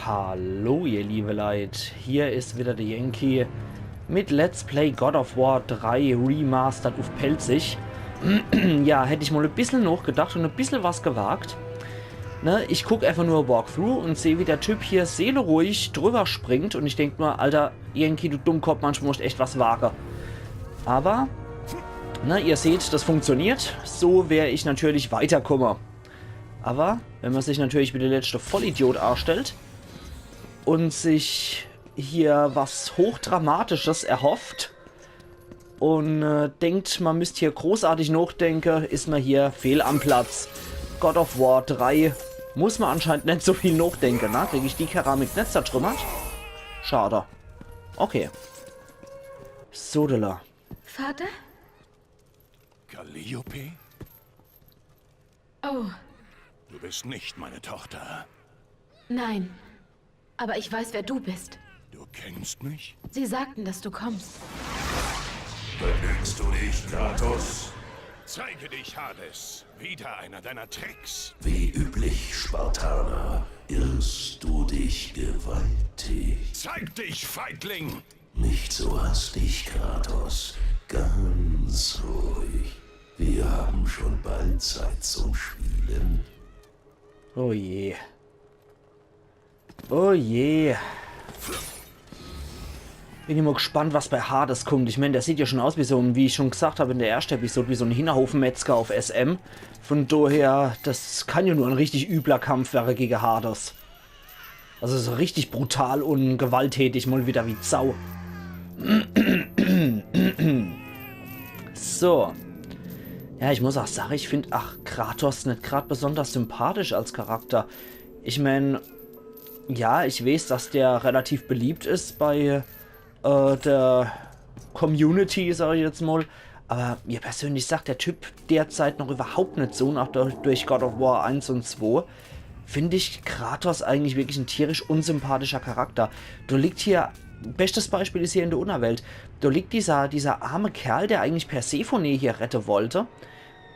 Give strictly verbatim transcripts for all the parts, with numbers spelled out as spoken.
Hallo ihr liebe Leit, hier is wieder de Yankee mit Let's Play God of War drei Remastered uff Pälzisch. Ja, hätt ich mol e bissel nochgedacht un e bissel was gewagt. Ne, ich guck einfach nur Walkthrough un seh, wie der Typ hier seeleruhig drüber springt un ich denk nur, Alter, Yankee, du Dummkopf, manchmal musst echt was wage. Aber, ne, ihr seht, das funktioniert. So wär ich natürlich weiterkomme. Aber wenn man sich natürlich wie de letschte Vollidiot anstellt un sich hier was Hochdramatisches erhofft un äh, denkt, man müsst hier großartig nochdenke, is man hier fehl am Platz. God of War drei muss man anscheinend net so viel nochdenke, ne? Krieg ich die Keramik net zertrümmert? Schade. Okay. Sodele. Vater? Calliope? Oh, Du bist nicht meine Tochter. Nein. Aber ich weiß, wer du bist. Du kennst mich? Sie sagten, dass du kommst. Begnügst du dich, Kratos? Zeige dich, Hades. Wieder einer deiner Tricks. Wie üblich, Spartaner, irrst du dich gewaltig. Zeig dich, Feigling! Nicht so hastig, Kratos. Ganz ruhig. Wir haben schon bald Zeit zum Spielen. Oh je. Oh je. Bin ich mol gespannt, was bei Hades kommt. Ich mein, der sieht ja schon aus wie so ein, wie ich schon gesagt hab in der erschte Episode, wie so ein Hinnerhofmetzger auf S M. Von daher, das kann ja nur ein richtig übler Kampf wäre gege Hades. Also so richtig brutal un gewalttätig, mol wieder wie Sau. So. Ja, ich muss auch sage, ich find, ach, Kratos net grad besonders sympathisch als Charakter. Ich mein, ja, ich weeß, dass der relativ beliebt is bei äh, der Community, sag ich jetzt mol. Aber mir persönlich sagt der Typ derzeit noch überhaupt net so, nach der, durch God of War eins un zwei. Find ich Kratos eigentlich wirklich ein tierisch unsympathischer Charakter. Do liegt hier, bestes Beispiel is hier in der Unnerwelt, do liegt dieser, dieser arme Kerl, der eigentlich Persephone hier rette wollte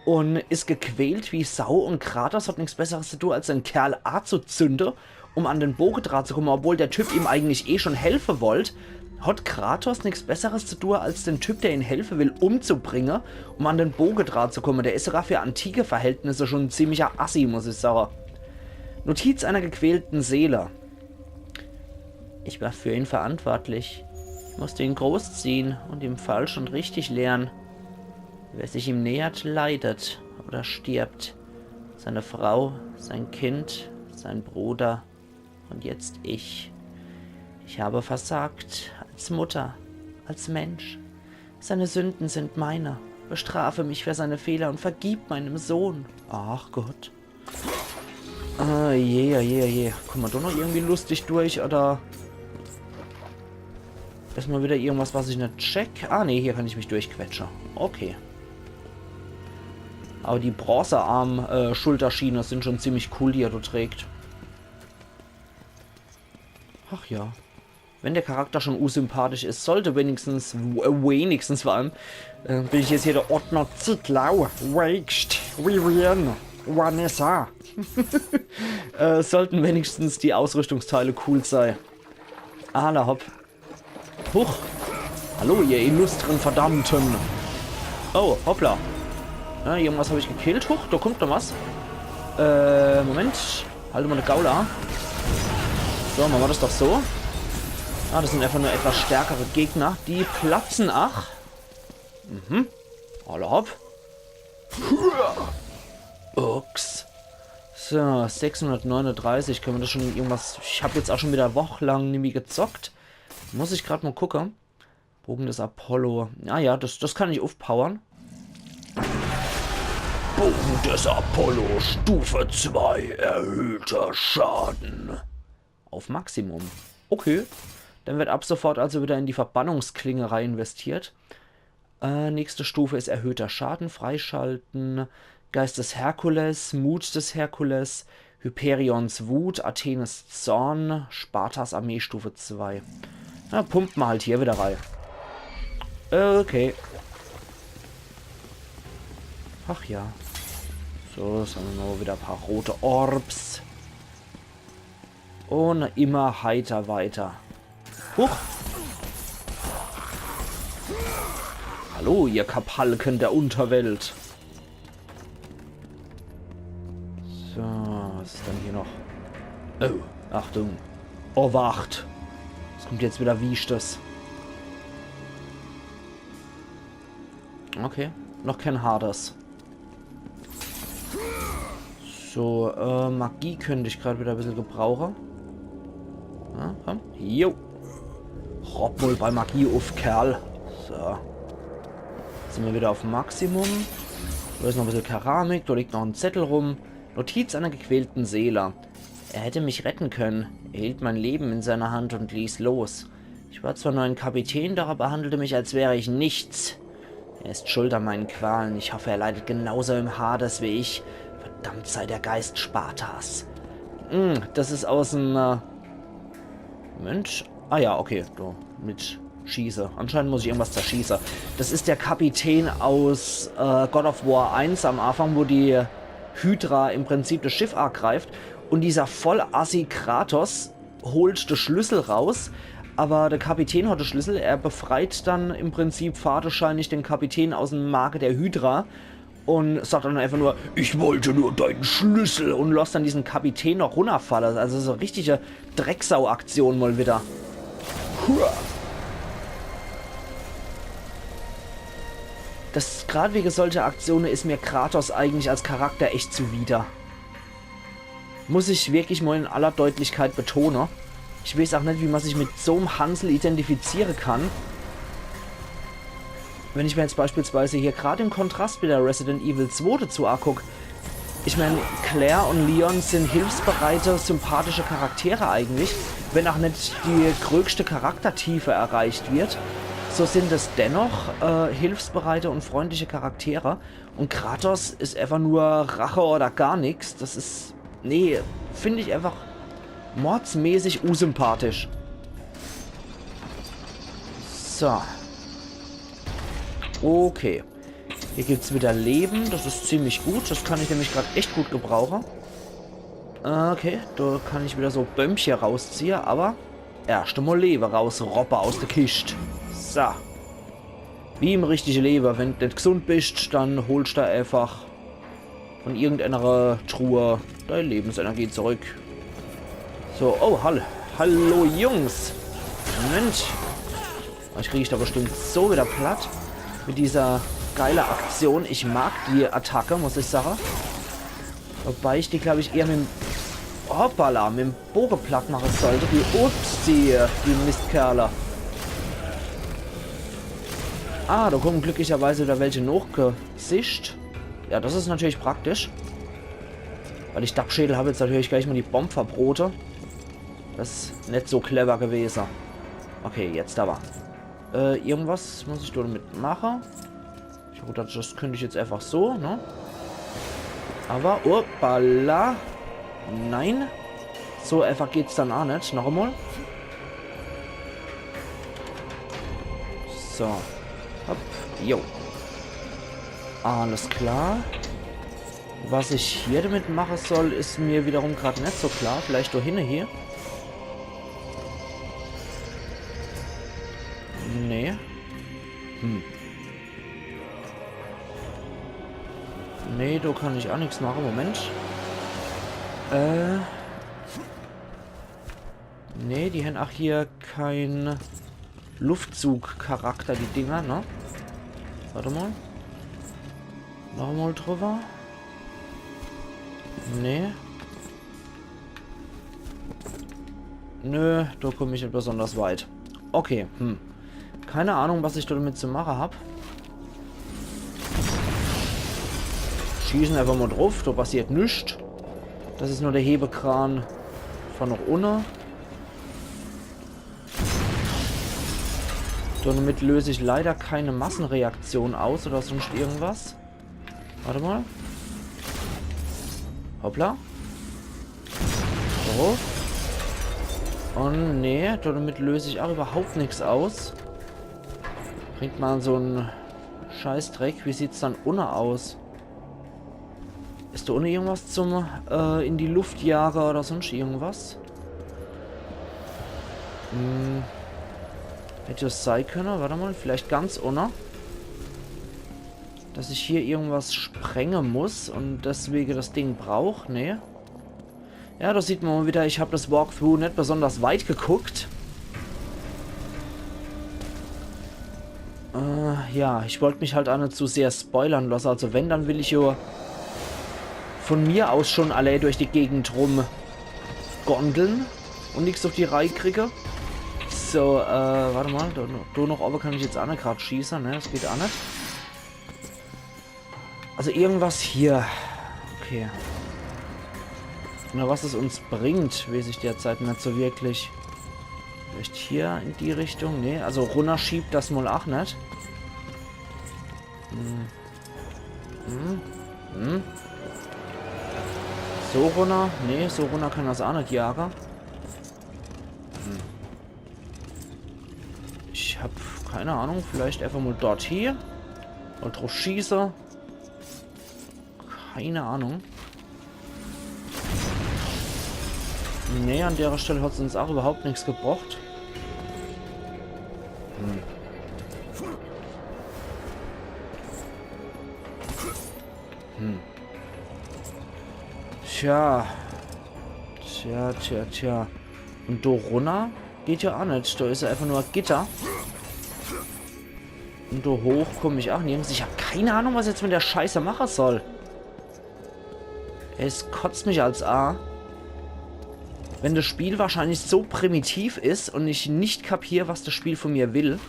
un is gequält wie Sau un Kratos hat nix Besseres zu tun, als den Kerl azuzünde, um an den Boge dra zu komme, obwohl der Typ ihm eigentlich eh schon helfe wollt. Hat Kratos nix Besseres zu tun, als den Typ, der ihm helfe will, umzubringe, um an den Boge dra zu komme. Der is sogar für antike Verhältnisse schon ein ziemlicher Assi, muss ich sage. Notiz einer gequälten Seele. Ich war für ihn verantwortlich. Ich musste ihn großziehen und ihm falsch und richtig lehren. Wer sich ihm nähert, leidet oder stirbt. Seine Frau, sein Kind, sein Bruder und jetzt ich. Ich habe versagt, als Mutter, als Mensch. Seine Sünden sind meine. Bestrafe mich für seine Fehler und vergib meinem Sohn. Ach Gott. Ah, je, je, je. Komme mer do noch irgendwie lustig durch, oder? Is mol wieder irgendwas, was ich net check? Ah, nee, hier kann ich mich durchquetsche. Okay. Aber die Bronzearm-Schulterschiene sind schon ziemlich cool, die er do trägt. Ach ja. Wenn der Charakter schon unsympathisch is, sollte wenigstens, w- wenigstens vor allem, äh, bin ich jetzt hier der Ordner Zitlau, Waked, Vivienne, Vanessa. Äh, sollten wenigstens die Ausrüstungsteile cool sei. Alla hopp. Huch. Hallo, ihr illustren Verdammten. Oh, hoppla. Ja, irgendwas hab ich gekillt. Huch, do kommt noch was. Äh, Moment. Halt mol de Gaul a. So, mache mer das doch so. Ah, das sind einfach nur etwas stärkere Gegner. Die platzen, ach. Mhm. Alla hopp. Ups. So, sechshundertneununddreißig. Können mer das schon in irgendwas... Ich hab jetzt auch schon wieder wochelang nimmi gezockt. Muss ich grad mol gucke. Bogen des Apollo. Ah ja, das, das kann ich uffpowern. Bogen des Apollo, Stufe zwei, erhöhter Schaden. Auf Maximum. Okay. Dann wird ab sofort also wieder in die Verbannungsklinge reinvestiert. Äh, nächste Stufe is erhöhter Schaden freischalten. Geist des Herkules, Mut des Herkules, Hyperions Wut, Athenes Zorn, Spartas Armee Stufe zwei. Na, pumpt mer halt hier wieder rei. Okay. Ach ja. So, jetzt hämmer mol wieder e paar rote Orbs. Und immer heiter weiter. Huch! Hallo, ihr Kapalken der Unterwelt. So, was ist denn hier noch? Oh, Achtung. Obacht. Es kommt jetzt wieder Wiestes. Okay, noch kein Hades. So, äh, Magie könnte ich gerade wieder ein bisschen gebrauchen. Ja, komm. Jo. Ropp wohl bei Magie uff, Kerl. So. Jetzt sind wir wieder auf Maximum. Da ist noch ein bisschen Keramik, da liegt noch ein Zettel rum. Notiz einer gequälten Seele. Er hätte mich retten können. Er hielt mein Leben in seiner Hand und ließ los. Ich war zwar nur ein Kapitän, doch er behandelte mich, als wäre ich nichts. Er ist schuld an meinen Qualen. Ich hoffe, er leidet genauso im Hades wie ich. Verdammt sei der Geist Spartas. Hm, das ist aus dem, äh, Moment. Ah ja, okay, du, mit Schieße. Anscheinend muss ich irgendwas zerschießen. Das ist der Kapitän aus, äh, God of War eins am Anfang, wo die Hydra im Prinzip das Schiff angreift. Und dieser Vollassi Kratos holt den Schlüssel raus, aber der Kapitän hat den Schlüssel. Er befreit dann im Prinzip fadenscheinig den Kapitän aus dem Magen der Hydra und sagt dann einfach nur: „Ich wollte nur deinen Schlüssel“, und lässt dann diesen Kapitän noch runterfallen. Also so eine richtige Drecksau-Aktion mal wieder. Hua. Das, grad wegen solcher Aktionen ist mir Kratos eigentlich als Charakter echt zuwider. Muss ich wirklich mal in aller Deutlichkeit betonen. Ich weiß auch nicht, wie man sich mit so'm Hansel identifizieren kann. Wenn ich mir jetzt beispielsweise hier gerade im Kontrast wieder Resident Evil zwei dazu anguck, ich mein, Claire und Leon sind hilfsbereite, sympathische Charaktere eigentlich, wenn auch nicht die größte Charaktertiefe erreicht wird, so sind es dennoch, äh, hilfsbereite und freundliche Charaktere. Und Kratos ist einfach nur Rache oder gar nichts. Das ist, nee, finde ich einfach mordsmäßig unsympathisch. So. Okay. Hier gibt's wieder Leben. Das ist ziemlich gut. Das kann ich nämlich gerade echt gut gebrauchen. Okay, da kann ich wieder so Bömmche rausziehen, aber erst einmal Leben rausroppe aus der Kist. So. Wie im richtigen Leben, wenn du nicht gesund bist, dann holst du einfach von irgendeiner Truhe deine Lebensenergie zurück. So, oh, hall hallo Jungs. Moment. Euch krieg ich da bestimmt so wieder platt. Mit dieser geile Aktion. Ich mag die Attacke, muss ich sagen. Wobei ich die, glaube ich, eher mit dem, hoppala, mit dem Bogen platt machen sollte. Die, upsi, die Mistkerle. Ah, da kommen glücklicherweise wieder welche nachgesicht. Ja, das ist natürlich praktisch. Weil ich Dachschädel habe jetzt natürlich gleich mal die Bombe verbrote. Das ist nicht so clever gewesen. Okay, jetzt aber. Äh, irgendwas muss ich damit machen. Ich hab gedacht, das könnte ich jetzt einfach so, ne? Aber, hoppala. Nein. So einfach geht's dann auch nicht. Noch einmal. So. Hopp. Jo. Alles klar. Was ich hier damit machen soll, ist mir wiederum gerade nicht so klar. Vielleicht da hinne hier. Nee. Hm. Nee, da kann ich auch nichts machen. Moment. Äh. Nee, die haben auch hier kein Luftzug-Charakter, die Dinger, ne? Warte mal. Noch mal drüber. Nee. Nö, da komme ich nicht besonders weit. Okay, hm. Keine Ahnung, was ich damit zu machen hab. Schießen einfach mal drauf, da passiert nichts. Das ist nur der Hebekran von noch unten. Damit löse ich leider keine Massenreaktion aus oder sonst irgendwas. Warte mal. Hoppla. So. Oh nee, damit löse ich auch überhaupt nichts aus. Bringt man so einen Scheißdreck. Wie sieht's dann unne aus? Ist da unne irgendwas zum, äh, in die Luft jagen oder sonst irgendwas? Hm. Hätt des sei könne, wart emol, vielleicht ganz unne. Dass ich hier irgendwas sprenge muss un deswege des Ding brauch, ne? Ja, do sieht ma mol widder, ich hab des Walkthrough net besonders weit geguckt. Äh, ja, ich wollt mich halt aa net zu sehr spoilern losse. Also wenn, dann will ich jo von mir aus schon allee durch die Gegend rumgondeln un nix uff die Reih kriege. So, äh, wart emol, do, do noch owwe kann ich jetzt aa net grad schieße, ne? Des geht aa net. Also irgendwas hier. Okay. Na, was es uns bringt, weeß ich derzeit net so wirklich. Vielleicht hier in die Richtung? Nee, also runnerschiebt des mol aa net. Hm. Hm. Hm. So runner? Nee, so runner kann des aa net jage. Hm. Ich hab keine Ahnung, vielleicht eefach mol dort hie. Mol druff schieße. Keine Ahnung. Nee, an dere Stell hat's uns aa iwwerhaupt nix gebrocht. Hm. Hm. Tja. Tja, tja, tja. Un do runner? Geht jo aa net. Do is jo eefach nur e Gitter. Un do hoch komm ich aa nirgends. Ich hab keine Ahnung, was ich jetzt mit der Scheiße mache soll. Es kotzt mich als aa. Wenn des Spiel wahrscheinlich so primitiv is un ich net kapier, was des Spiel von mir will.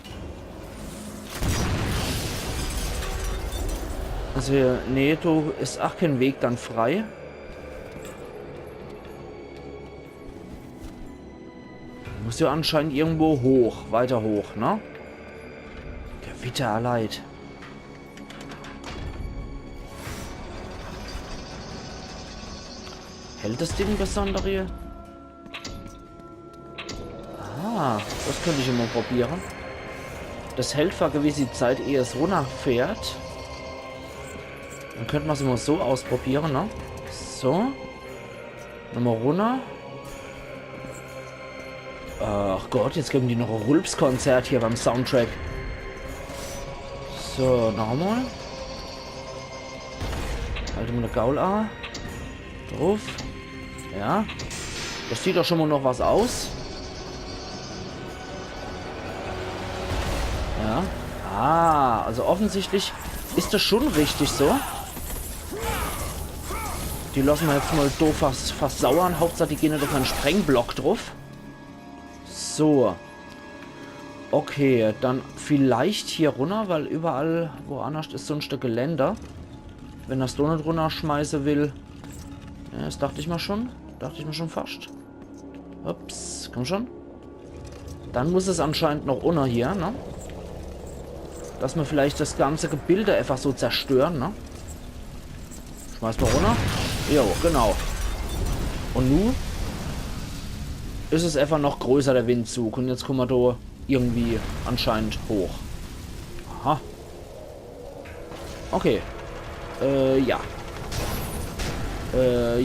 Also, nee, do is aa kee Weg dann frei. Muss jo anscheinend irgendwo hoch, weiter hoch, ne? Gewitter, Leit. Hält des Ding besonders hier? Ah, des könnt ich immer probiere. Des hält für e gewisse Zeit, ehe es runnerfährt. Dann könnt ma's immer so ausprobiere, ne? So. Nochmal runner. Ach Gott, jetzt geben die noch e Rülpskonzert hier beim Soundtrack. So, nochmal. Halt immer de Gaul a. Druff. Ja. Des sieht doch schon mal noch was aus. Ja. Ah, also offensichtlich is des schon richtig so. Die losse ma jetzt mal do vers versauern. Hauptsach, die gehen net uff en Sprengblock druff. So. Okay, dann vielleicht hier runner, weil überall woannerscht is sunscht e Geländer. Wenn er's do net runnerschmeiße will. Ja, des dacht ich ma schon. Dacht ich ma schon fascht. Ups, komm schon. Dann muss es anscheinend noch unner hier, ne? Dass ma vielleicht des ganze Gebilde eefach so zerstören, ne? Schmeiß ma runner. Jo, genau. Un nu is es eefach noch größer, de Windzug. Un jetzt kumme ma do irgendwie anscheinend hoch. Aha. Okay. Äh, ja. Äh,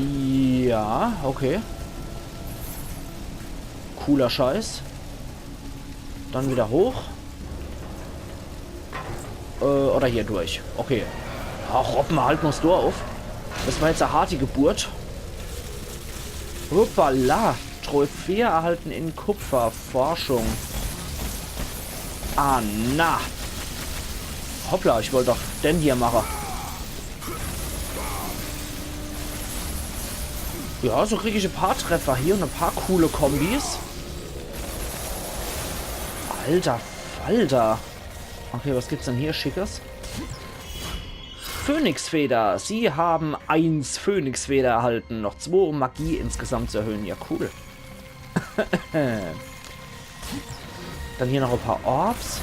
ja, okay. Cooler Scheiß. Dann wieder hoch. Äh, oder hier durch. Okay. Ach, hoppe ma halt noch's Tor uff. Des war jetzt e harte Geburt. Hoppala. Trophäe erhalten in Kupfer. Forschung. Ah, na. Hoppla, ich wollt doch den hier mache. Ja, so krieg ich e paar Treffer hier un e paar coole Kombis. Alter Falter. Okay, was gibt's denn hier Schickes? Phönixfeder. Sie haben eins Phönixfeder erhalten. Noch zwo, um Magie insgesamt zu erhöhen. Ja, cool. Dann hier noch e paar Orbs.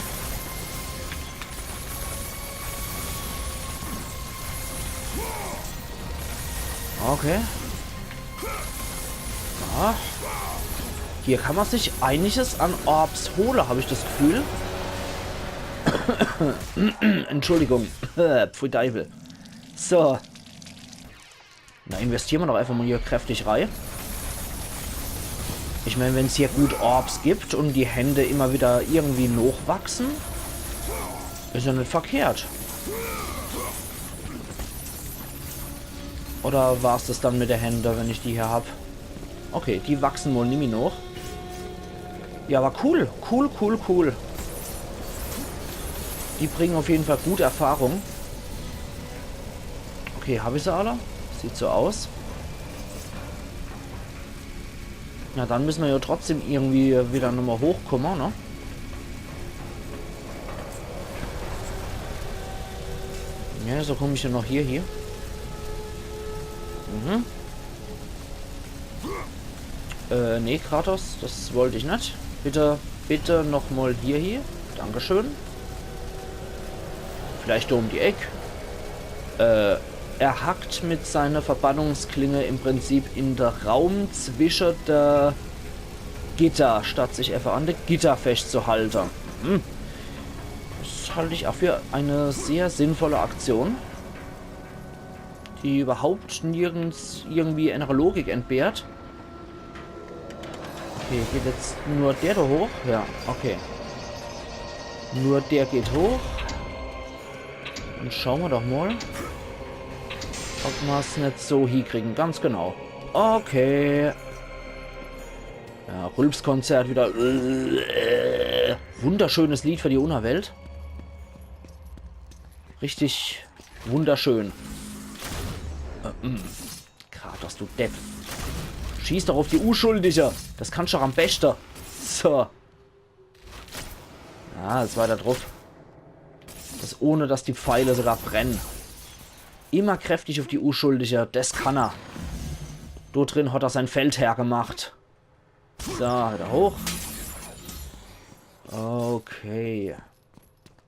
Okay. Ja. Hier kann ma sich einiges an Orbs hole, hab ich des Gefühl. Entschuldigung. Pfui Deiwel. So. Na, investiere ma doch eefach mal hier kräftig rei. Ich mein, wenn's hier gut Orbs gibt und die Hände immer wieder irgendwie nochwachsen, is ja net verkehrt. Oder war's das dann mit de Hände, wenn ich die hier hab? Okay, die wachsen wohl nimmi noch. Ja, aber cool. Cool, cool, cool. Die bringen auf jeden Fall gut Erfahrung. Okay, hab ich se alle? Sieht so aus. Na, dann müssen wir ja trotzdem irgendwie wieder nochmal hochkommen, ne? Ja, so komme ich ja noch hier, hier. Mhm. Äh, nee, Kratos, das wollte ich net. Bitte, bitte nochmal hier, hier. Dankeschön. Vielleicht da um die Eck. Äh, er hackt mit seiner Verbannungsklinge im Prinzip in der Raum zwischen der Gitter, statt sich einfach an der Gitter festzuhalten. Hm. Das halte ich auch für eine sehr sinnvolle Aktion, die überhaupt nirgends irgendwie einer Logik entbehrt. Okay, geht jetzt nur der da hoch? Ja, okay. Nur der geht hoch. Dann schauen wir doch mal, ob wir's net so hiekriegen. Ganz genau. Okay. Ja, Rülpskonzert wieder. Wunderschönes Lied für die Unnerwelt. Richtig wunderschön. Äh, mm. Kratos, du Depp. Schieß doch auf die Uschuldige. Das kannst du doch am besten. So. Ja, jetzt weiter drauf. Das ohne, dass die Pfeile sogar brennen. Immer kräftig auf die Uschuldige. Das kann er. Dort drin hat er sein Feld hergemacht. So, wieder hoch. Okay.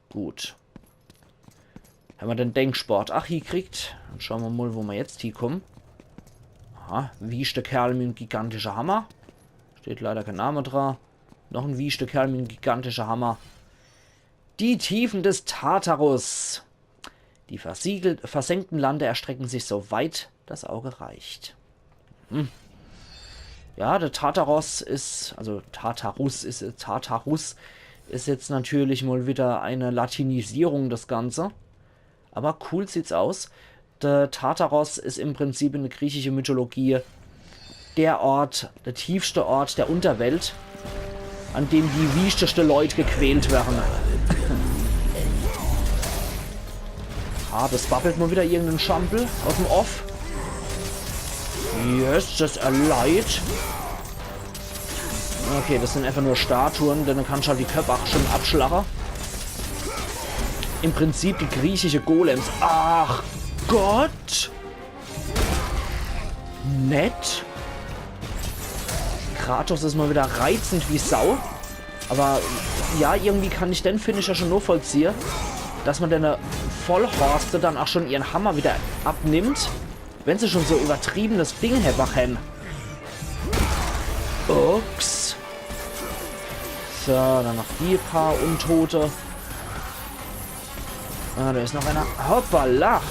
Gut. Haben wir den Denksport ach hiekriegt? Dann schauen wir mal, wo wir jetzt hiekommen. Aha, wieschte Kerl mit dem gigantischen Hammer. Steht leider kein Name dran. Noch ein wieschte Kerl mit einem gigantischen Hammer. Die Tiefen des Tartarus. Die versiegelt, versenkten Lande erstrecken sich so weit das Auge reicht. Hm. Ja, der Tartaros ist, also Tartarus ist, Tartarus ist jetzt natürlich mal wieder eine Latinisierung, das Ganze. Aber cool sieht's aus. Der Tartaros ist im Prinzip in der griechischen Mythologie der Ort, der tiefste Ort der Unterwelt, an dem die wieschteste Leute gequält werden. Ah, das babbelt mal wieder irgendein Schampel aus dem Off. Yes, das erleid. Okay, das sind einfach nur Statuen, denn dann kannst du halt die Köpfe auch schon abschlagen. Im Prinzip die griechische Golems. Ach Gott! Nett. Kratos ist mal wieder reizend wie Sau. Aber ja, irgendwie kann ich den Finisher schon nachvollziehen, dass man den Vollhorste dann auch schon ihren Hammer wieder abnimmt, wenn sie schon so übertriebenes Ding hätte. Ups. So, dann noch die paar Untote. Ah, da ist noch einer. Hoppala!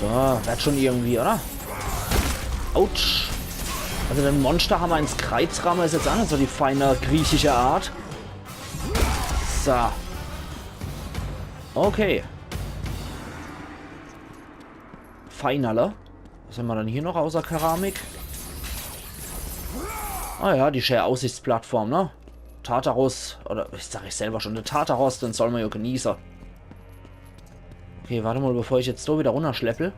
So, wird schon irgendwie, oder? Autsch! Also den Monsterhammer ins Kreuz rammen ist jetzt auch nicht so die feine griechische Art. So. Okay. Feinerle. Was haben wir denn hier noch außer Keramik? Ah ja, die schöne Aussichtsplattform, ne? Tartarus, oder ich sag ich selber schon, der Tartarus, den soll man ja genießen. Okay, warte mal, bevor ich jetzt so wieder runterschleppel,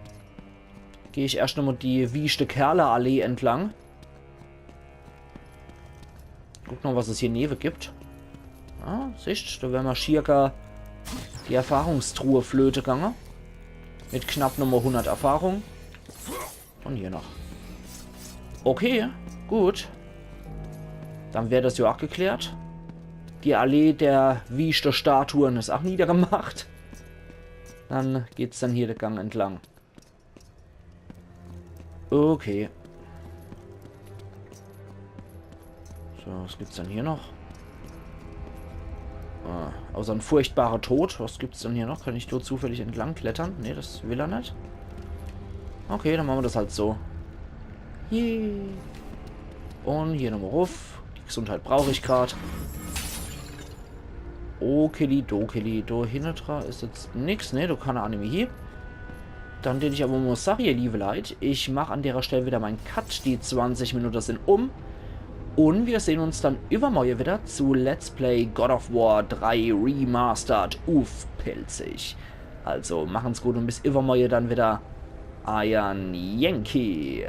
gehe ich erst nochmal die wieschte Kerle-Allee entlang. Guck noch, was es hier neben gibt. Ah, siehst, da wäre mir schier gar die Erfahrungstruhe flöte gegangen. Mit knapp nochmal hundert Erfahrung. Und hier noch. Okay, gut. Dann wäre das ja auch geklärt. Die Allee der wieschte Statuen ist auch niedergemacht. Dann geht's dann hier den Gang entlang. Okay. So, was gibt's denn hier noch? Äh, außer en furchtbarer Tod. Was gibt's denn hier noch? Kann ich do zufällig entlang klettern? Nee, das will er net. Okay, dann mache mer das halt so. Yay. Un hier nochmal ruff. Die Gesundheit brauch ich grad. Okeli dokeli. Do hinne dra is jetzt nix. Nee, do kann er aa nimmi hie. Dann dät ich awwer mol sage, ihr liewe Leit, ich mach an derer Stell widder mein Cut, die zwanzig Minute sin um. Un mir sehn uns dann iwwermorje widder zu Let's Play God of War drei Remastered uff Pälzisch. Also machen's gut un bis iwwermorje dann widder. Eier Yankee.